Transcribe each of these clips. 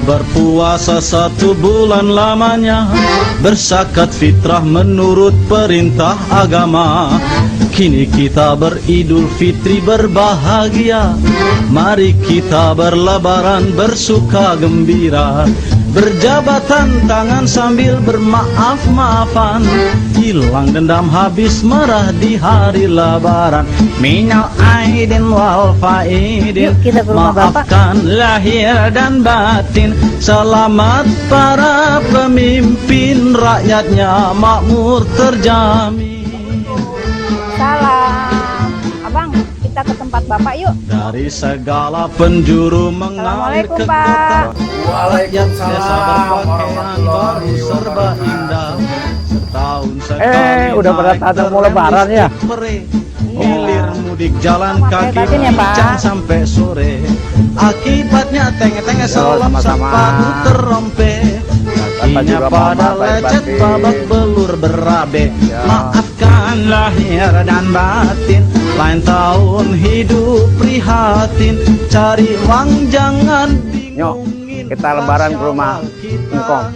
berpuasa 1 bulan lamanya, berzakat fitrah menurut perintah agama. Kini kita beridul fitri berbahagia, mari kita berlebaran bersuka gembira. Berjabatan tangan sambil bermaaf-maafan, hilang dendam habis merah di hari lebaran. Minal aidin wal faidin, maafkan lahir dan batin. Selamat para pemimpin, rakyatnya makmur terjamin. Salam. Abang, kita ke tempat Bapak yuk. Dari segala penjuru mengalir ke Assalamualaikum, Pak. kota, Waalaikumsalam warahmatullahi wabarakatuh. Setahun sekali udah pada tanda mau lebaran ya? Hilir mudik jalan Pakai kaki batin ya, Pak. pincang sampai sore. Akibatnya tenge-tenge selam sepatu terompe. Kakinya pada lecet babak belur berabe. Maafkan lahir dan batin, lain tahun hidup prihatin. Cari uang jangan bingungin, kita lebaran ke rumah Engkong.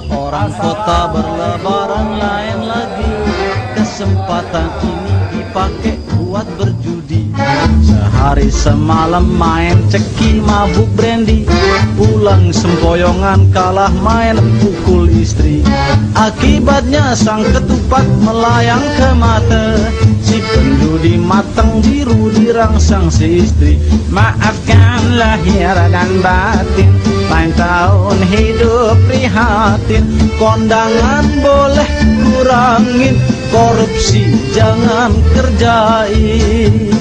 Orang kota berlebaran lain lagi, kesempatan ini dipakai buat berjudi. Sehari semalam main ceki mabuk brandy, pulang sempoyongan kalah main pukul istri. Akibatnya sang ketupat melayang ke mata, si penjudi matang biru dirangsang si istri. Maafkan lahir dan batin, lain tahun hidup prihatin. Kondangan boleh kurangin, korupsi jangan kerjain.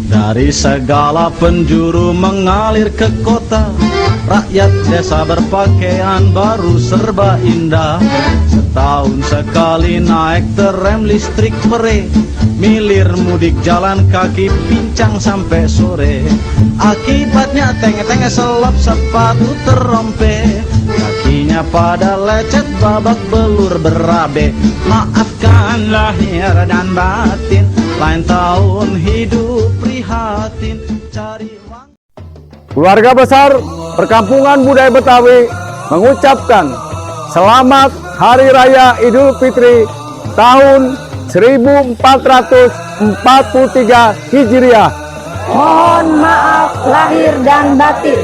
Dari segala penjuru mengalir ke kota, rakyat desa berpakaian baru serba indah. Setahun sekali naik terem listrik pere, milir mudik jalan kaki pincang sampai sore. Akibatnya tenge-tenge selap sepatu terompe, kakinya pada lecet babak belur berabe. Maafkan lahir dan batin, lain tahun hidup prihatin. Cari uang. Keluarga besar Perkampungan Budaya Betawi mengucapkan selamat Hari Raya Idul Fitri tahun 1443 Hijriah. Mohon maaf lahir dan batin.